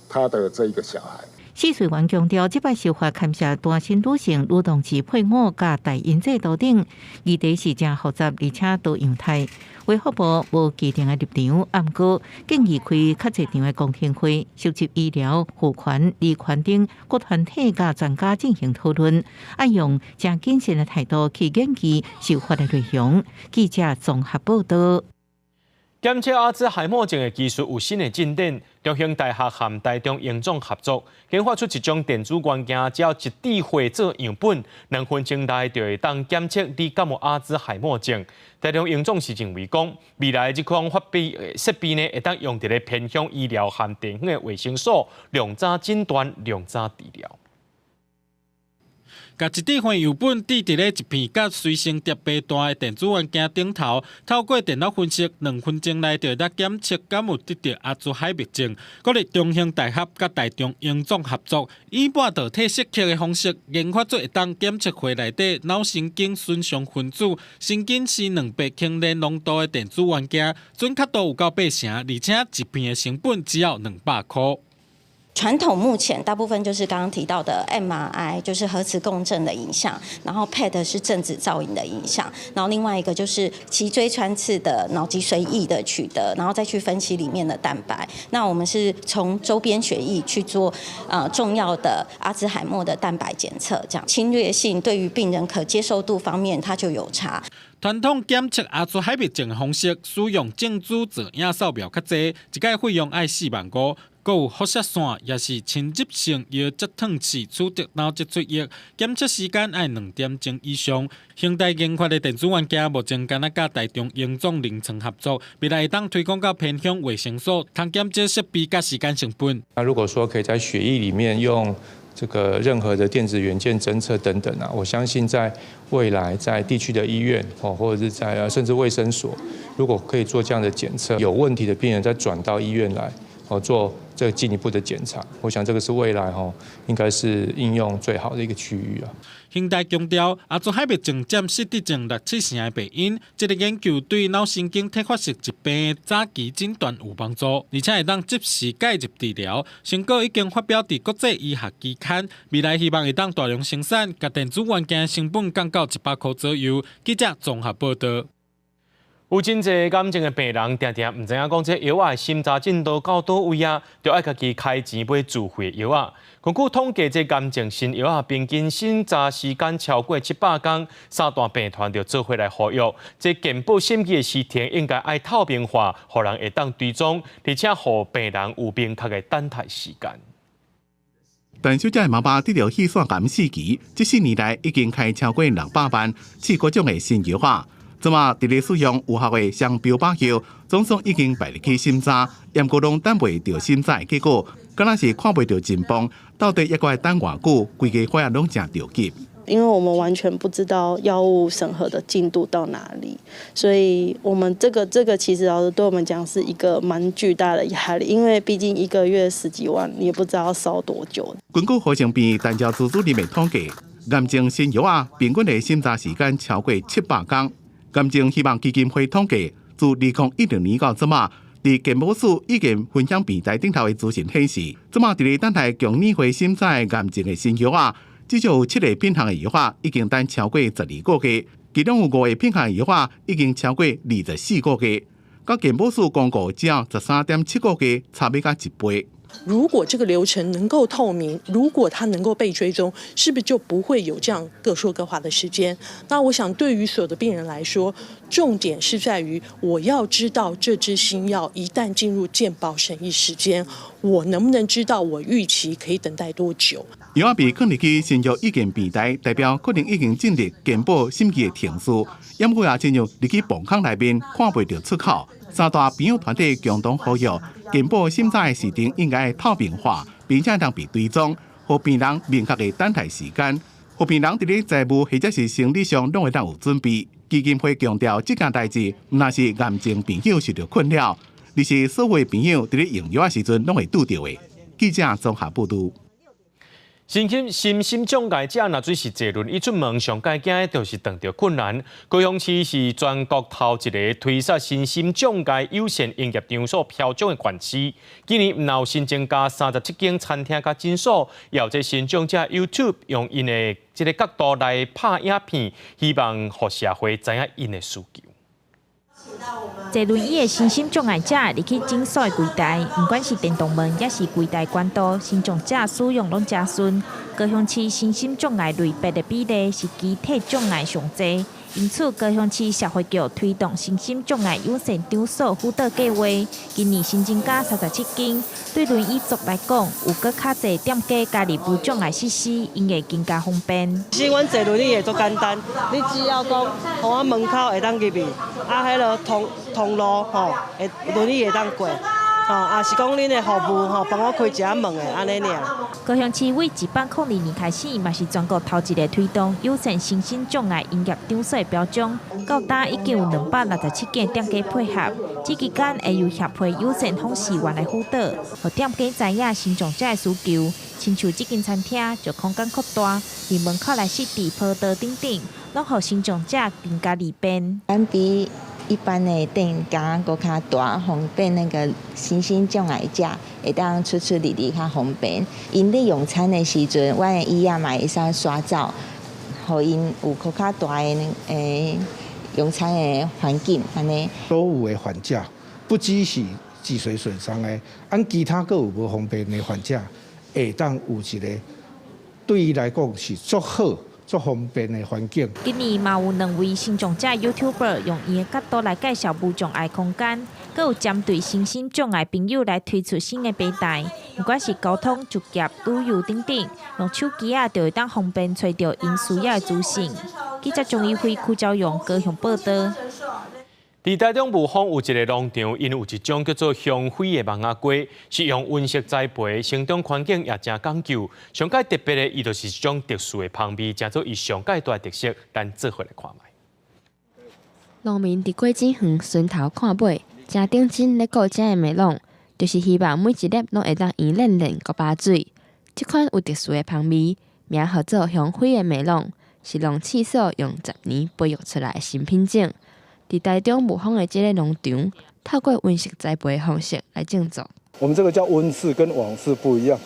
他的這一個小孩。許瑞元強調，這擺修法牽涉單身女性、女同志配偶佮代孕制度等，議題是誠複雜而且多樣態。衛福部無既定的立場，毋過建議開較濟場的公聽會，收集醫療、婦權、兒權等各團體佮專家進行討論，愛用誠謹慎的態度去研究修法的內容。記者綜合報道。檢測阿茲海默症的技術有新的進展，中興大學和台中榮總合作，研發出一種電子元件，只要一滴血做樣本，2分鐘內就會當檢測你敢有阿茲海默症。台中榮總是認為講，未來這款發備設備呢，會當用佇咧偏鄉醫療和地方的衛生所，量早診斷、量早治療。共一滴血樣本置佇咧一片佮隨身碟般大的電子元件頂頭，透過電腦分析，2分鐘內就會當檢測敢有得著阿茲海默症。國立中興大學佮台中榮總合作，以半導體蝕刻的方式研發出會當檢測血內底腦神經損傷分子、神經酰蛋白輕鏈濃度的電子元件，準確度有夠8成，而且一片的成本只要200箍。傳統目前大部分就是剛剛提到的 MRI，就是核磁共振的影像，然後 PET 是正子造影的影像，然後另外一個就是脊椎穿刺的腦脊髓液的取得，然後再去分析裡面的蛋白。那我們是從周邊血液去做重要的阿茲海默的蛋白檢測，這樣侵略性對於病人可接受度方面，它就有差。傳統檢測阿茲海默症的方式，使用正子造影掃描較濟，一擺費用愛4萬5。閣有輻射線，也是侵入性腰脊斷刺取得腦脊髓液，檢測時間愛2點鐘以上。興大研發的電子元件，目前干焦佮台中榮總臨床合作，未來會當推廣到偏鄉衛生所，通減少設備佮時間成本。那如果說可以在血液裡面用這個任何的電子元件偵測等等啊，我相信在未來在地區的醫院哦，或者是在甚至衛生所，如果可以做這樣的檢測，有問題的病人再轉到醫院來哦做這個進一步的檢查，我想這個是未來吼應該是應用最好的一個區域啊。興大強調，阿茲海默症佔失智症6-7成的病因，這個研究對腦神經退化性疾病早期診斷有幫助，而且會當及時介入治療。成果已經發表佇國際醫學期刊，未來希望會當大量生產，共電子元件成本降到100箍左右。記者綜合報道。有真濟癌症的病人，定定毋知影講這藥仔的審查進度到佗位啊，就愛家己開錢買自費藥仔。根據統計，這癌症新藥仔平均審查時間超過700工，三大病團就做伙來呼籲，這健保審議的時程應該愛透明化，予人會當追蹤，而且予病人有明確的等待時間。陳小姐的媽媽得著胰腺癌四期，這4年來已經開超過600萬，試各種的新藥仔。這馬佇咧使用有效的雙標靶藥，總算已經排入去審查，毋過攏等袂著審查的結果，敢若是看袂著進步，到底猶閣愛等偌久？規家伙仔攏誠著急。因為我們完全不知道藥物審核的進度到哪裡，所以我們這個其實老實對我們講是一個蠻巨大的壓力，因為畢竟一個月十幾萬，你也不知道要燒多久。根據和盛病院陳昭姿主任的統計，癌症新藥仔平均的審查時間超過700工。癌症希望基金會統計，自2016年到這馬，佇健保署已經分享平台頂頭的資訊顯示，這馬佇咧等待強擬會審查的癌症的新藥仔，至少有7個品項的藥仔已經等超過12個月，其中有5個品項的藥仔已經超過24個月，佮健保署公告只要13.7個月，差欲到一倍。如果這個流程能夠透明，如果它能夠被追蹤，是不是就不會有這樣各說各話的時間？那我想，對於所有的病人來說，重點是在於我要知道這支新藥一旦進入健保審議時間，我能不能知道我預期可以等待多久？藥仔被囥入去新藥意見平台，代表可能已經進入健保審議的程序，毋過也進入入去磅空內面看袂著出口。三大朋友團體共同呼籲，健保審查的時程應該透明化，並且當被追蹤，予病人明確的等待時間，予病人佇咧財務或者是生理上攏會當有準備。基金會強調，這件代誌毋但是癌症朋友受著困擾，而是所有朋友佇咧用藥的時陣攏會拄著的。記者綜合報導。身心身心障礙者若準是坐輪椅出門，上蓋驚的就是碰著困難。高雄市是全國頭一个推設身心障礙友善營業場所標準的縣市。今年毋但有新增加37間餐廳佮診所，也有這身障者 YouTube 用𪜶的這个角度來拍影片，希望予社會知影𪜶的需求。坐輪椅的身心障礙者入去診所的櫃台，毋管是電動門，抑是櫃台管道，身障者使用攏誠順。高雄市身心障礙類別的比例是肢體障礙上濟，因此高雄市社會局推動身心障礙友善場所輔導計劃，今年新增加37間。對輪椅族來講，有閣較濟店家加入無障礙設施，𪜶會更加方便。其實阮坐輪椅會足簡單，你只要講，予我門口會當入去，啊，彼个通路吼，會輪椅會當過，吼，啊是講恁的服務吼，幫我開一下門的，按呢爾。高雄市為102年開始，嘛是全國頭一个推動友善身心障礙營業場所的標準。到今已經有267間店家配合，這期間會由協會友善訪視員來輔導，予店家知影身障者的需求。親像這間餐廳就空間擴大，佇門口來設置坡道等等，攏予身障者更加利便。咱比一般的店家閣較大，方便那個身心障礙者會當出出入入較方便。𪜶咧用餐的時陣，阮的椅仔嘛會使徙走，予𪜶有閣較大的用餐的環境，按呢。所有的患者，不只是脊髓損傷的，按其他閣有無方便的患者，會當有一个對伊來講是足好、足方便的環境。今年嘛有兩位身障者 YouTuber 用𪜶的角度來介紹無障礙空間，閣有針對身心障礙朋友來推出新的平台，毋管是交通、就業、旅遊等等，用手機仔就會當方便揣著𪜶需要的資訊。記者張一輝、柯昭勇高雄報導。佇台中霧峰有一个農場，𪜶有一種叫做香妃的網仔瓜，是用溫室栽培，生長環境也誠講究。上蓋特別的，伊就是一種特殊的芳味，成做伊上蓋大特色。咱做伙來看覓。農民佇果子園巡頭看尾，誠認真咧顧遮的梅櫳，就是希望每一粒攏會當圓練練、閣飽水。這款有特殊的芳味，名號做香妃的梅櫳，是農試所用10年培育出來的新品種。佇台中霧峰的這个農場，透過溫室栽培的方式來種植。我們這個叫溫室，跟網室不一樣，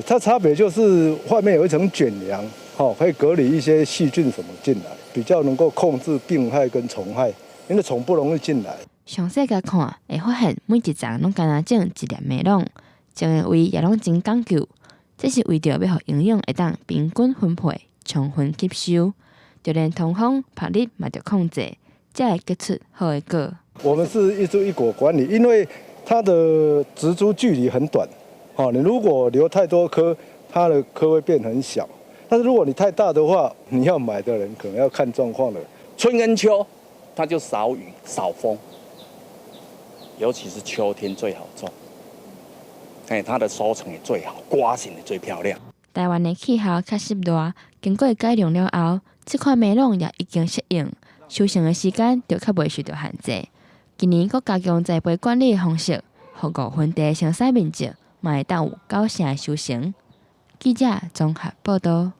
它差別就是外面有一層捲簾，可以隔離一些細菌什麼進來，比較能夠控制病害跟蟲害，因為蟲不容易進來。詳細共看，會發現每一叢攏干焦種一粒梅櫳，種的位也攏真講究，這是為著欲予營養會當平均分配、充分吸收，就連通風、曝日嘛著控制。才會結出好的果。我們是一株一果管理，因為它的植株距離很短，你如果留太多顆，它的顆會變很小；但是如果你太大的話，你要買的人可能要看狀況了。春跟秋，它就少雨少風，尤其是秋天最好種，它的收成也最好，瓜型也最漂亮。台灣的氣候較濕熱，經過改良了後，這款梅櫳也已經適應。收成的時間就較袂受著限制。今年閣加強栽培管理的方式，予五分地的生產面積嘛會當有九成的收成。記者綜合報導。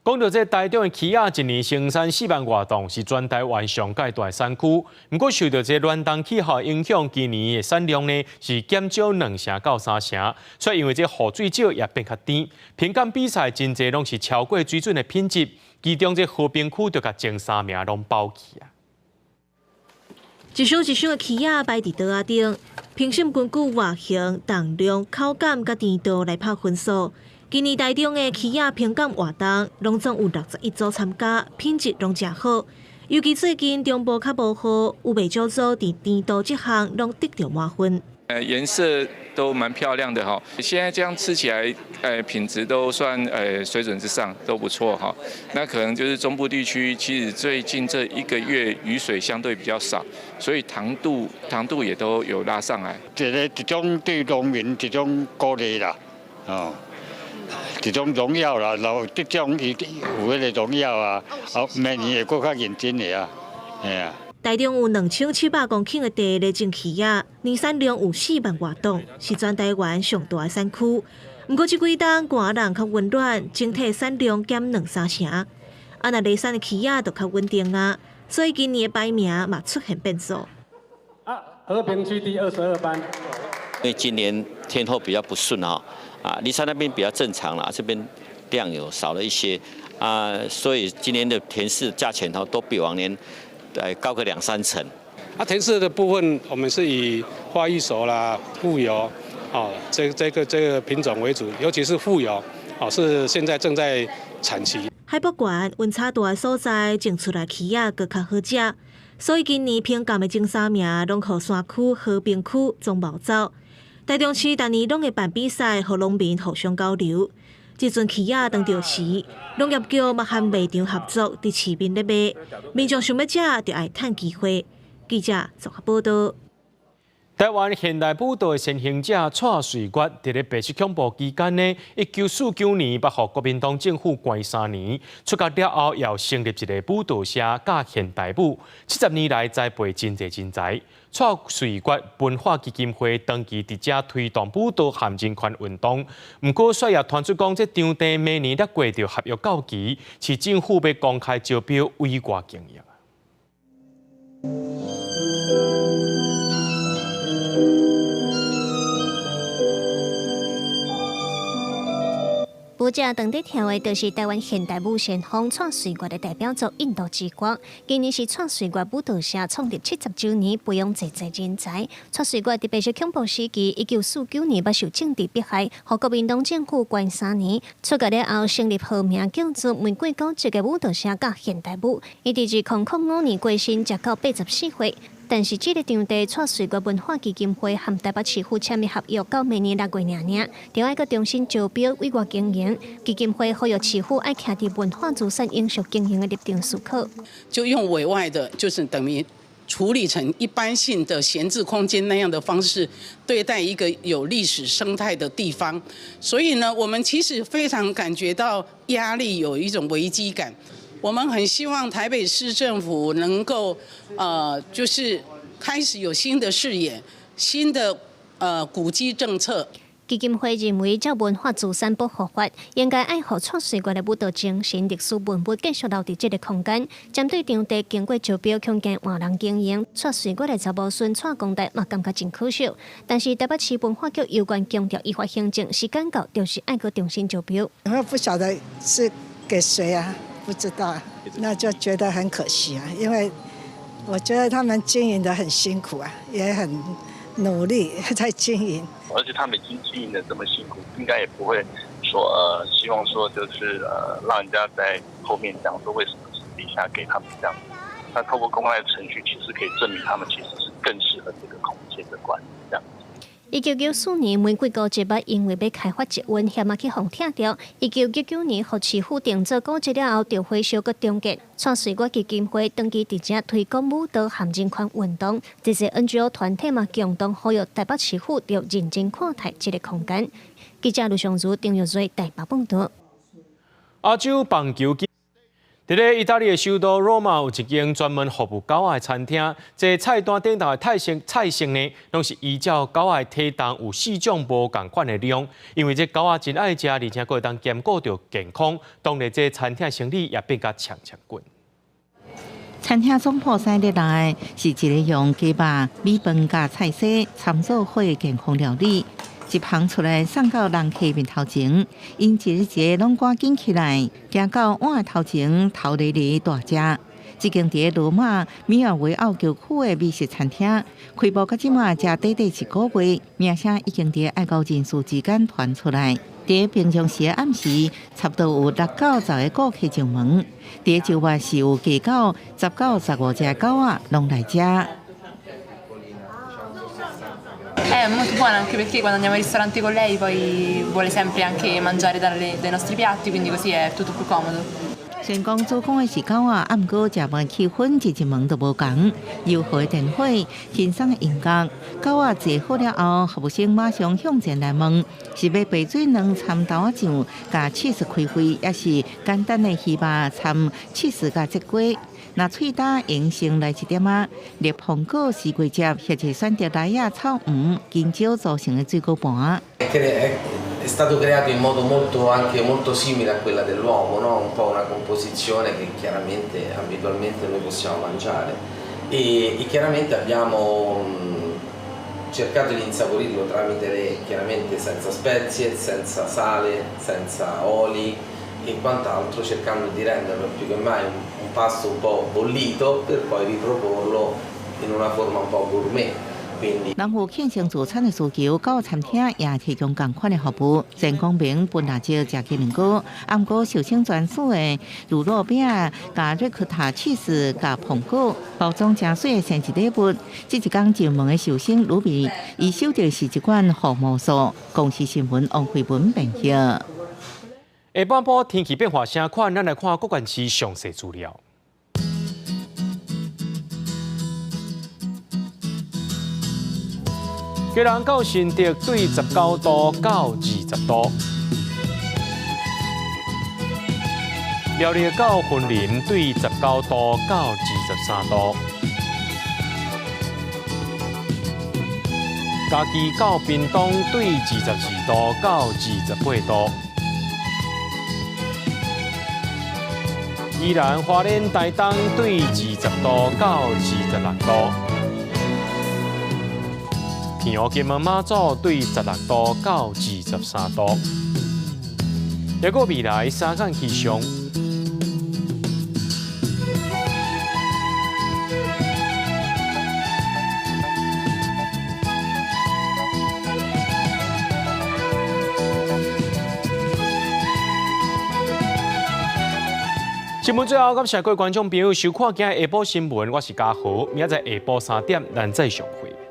講著這台中的柿仔，一年生產4萬外噸，是全台灣上蓋大的產區。毋過受著這暖冬氣候影響，今年的產量呢是減少2成到3成，所以因為這雨水少也變較甜。評鑑比賽真濟攏是超過水準的品質，其中這和平區就共前三名攏包去啊。一箱一箱的柿仔擺佇桌仔頂，評審根據外形、重量、口感佮甜度來拍分數。今年台中的柿仔評鑑活動，攏總有61組參加，品質攏誠好。尤其最近中部較無雨，有袂少組佇甜度這項攏得著滿分。顏色都蠻漂亮的哈，現在這樣吃起來，品質都算水準之上，都不錯哈。那可能就是中部地區，其實最近這一個月雨水相對比較少，所以糖度也都有拉上來。這個一種對農民一種鼓勵啦，哦，一種榮耀啦，然後得獎伊有彼個榮耀啊，哦，明年會閣較認真的啊，嘿啊。台中有2700公頃的地咧種柿仔，年產量有4萬外噸，是全台灣上大的產區。毋過這幾冬寒冷較溫暖，整體產量減2-3成。啊，若梨產的柿仔就較穩定啊，所以今年的排名嘛出現變數。啊，和平區第22班。因為今年天候比較不順啊，啊，梨山那邊比較正常啦，這邊量有少了一些啊，所以今年的甜柿價錢都比往年高個2-3成。啊，甜柿的部分，我們是以花藝熟啦、富油，哦，這個品種為主，尤其是富油，哦，是現在正在產期。海拔懸、溫差大的所在，種出來柿仔閣較好食，所以今年評鑑的前3名攏予山區、和平區總冒走。台中市逐年攏會辦比賽，予農民互相交流。這陣柿仔當著時，農業局嘛和賣場合作，佇市面咧賣，民眾想欲食，就愛趁機會。記者綜合報道。台灣現代舞蹈的先行者蔡瑞月，佇咧白色恐怖期間呢，1949年予國民黨政府關3年，出獄了後，又成立一個舞蹈社教現代舞。70年來栽培真濟人才。蔡瑞月文化基金會長期佇遮推動舞蹈和人權運動，毋過煞也傳出講，這場地明年才過著合約到期，市政府欲公開招標委外經營。舞者當地跳的，就是台灣現代舞先鋒蔡瑞月的代表作《印度之歌》。今年是蔡瑞月舞蹈社創立70週年，培養濟濟人才。蔡瑞月佇白色恐怖時期，1949年捌受政治迫害，予國民黨政府關3年。出獄了後，成立號名叫做玫瑰古蹟的舞蹈社佮現代舞。伊佇2005年過身，才到84歲。但是這個場地，蔡瑞月文化基金會和台北市府簽的合約到明年6月爾爾，就愛閣重新招標委外經營。基金會呼籲市府愛徛佇文化資產永續經營的立場思考，就用委外的，就是等於處理成一般性的閒置空間那樣的方式對待一個有歷史生態的地方。所以呢，我們其實非常感覺到壓力，有一種危機感。我們很希望台北市政府能夠，就是開始有新的視野、新的古蹟政策。基金會認為，這文化資產保護法應該愛予蔡瑞月的舞蹈精神、歷史文物繼續留佇這個空間。針對場地經過招標，恐驚換人經營，蔡瑞月的查某孫蔡公代嘛感覺真可惜。但是台北市文化局有關強調依法行政，時間到就是愛閣重新招標。我不曉得是給誰啊？不知道，那就覺得很可惜啊，因為我覺得他們經營得很辛苦啊，也很努力在經營。而且他們已經經營得這麼辛苦，應該也不會說希望說就是讓人家在後面講說為什麼私底下給他們這樣。那透過公開程序，其實可以證明他們其實是更適合這個空間的管理這樣。1994年，玫瑰古蹟捌因為欲開發捷運，險仔去予拆掉。1999年，予市府定做古蹟了後，就回收閣重建。蔡瑞月基金會長期佇遮推廣舞蹈和人權運動，這些 NGO 團體嘛共同呼籲台北市府著認真看待這個空間。記者盧尚如、丁玉瑞台北報道。亞洲棒球。佇咧意大利的首都羅馬有一間專門服務狗仔的餐廳，這菜單頂頭的菜色呢，攏是依照狗仔的體重有4種無仝款的量。因為這狗仔真愛食，而且閣會當兼顧著健康，當然這餐廳生意也變甲強強滾。餐廳總鋪西入來是一个用雞肉、米飯佮菜絲摻做伙的健康料理。一捧出來送到人客面頭前，𪜶一个一个攏趕緊起來，行到碗頭前，頭犁犁大食。這間佇羅馬米爾維奧舊區的美食餐廳，開幕到這馬才短短一個月，名聲已經佇愛國人士之間傳出來。佇平常時的暗時，差不多有6到10個顧客上門。佇晝晚是有加到10到15隻狗仔攏來食。 È molto buona anche perché quando andiamo al ristorante con lei poi vuole sempre anche mangiare dai nostri piatti, quindi così è tutto più comodo. 雖然講主講的是狗仔，毋過食飯氣氛一入門就無仝。柔和的燈火，輕鬆的音樂，狗仔坐好了後，服務生馬上向前來問：是欲白水卵摻豆仔醬，共起司開胃，抑是簡單的魚肉摻起司佮節瓜？若喙焦會先來一點仔熱蘋果西瓜汁，或者選擇梨仔、草黃、香蕉組成的水果盤。 È stato creato in modo molto, anche molto simile a quella dell'uomo, no? Un po' una composizione che chiaramente abitualmente noi possiamo mangiare e chiaramente abbiamo cercato di insaporirlo tramite le, chiaramente senza spezie, senza sale, senza oli e quant'altro, cercando di renderlo più che mai un pasto un po' bollito per poi riproporlo in una forma un po' gourmet. 人有慶生聚餐的需求，狗餐廳也提供仝款的服務。全講明分辣椒食雞卵糕，毋過壽星專屬的乳酪餅、佮瑞克塔起司、佮蘋果，包裝誠媠的生日禮物。這一工上門的壽星魯比，伊收著是一罐福魔素。公視新聞王慧文編譯。下半晡天氣變化啥款？咱來看各縣市詳細資料。基隆到新竹對19度到20度，苗栗到雲林對19度到23度，嘉義到屏東對22度到28度，宜蘭花蓮台東對20度到26度。澎湖金門馬祖對16度到23度，抑閣未來三工氣象。新聞最後，感謝各位觀眾朋友收看今日下晡新聞，我是嘉豪，明仔載下晡3點，咱再相會。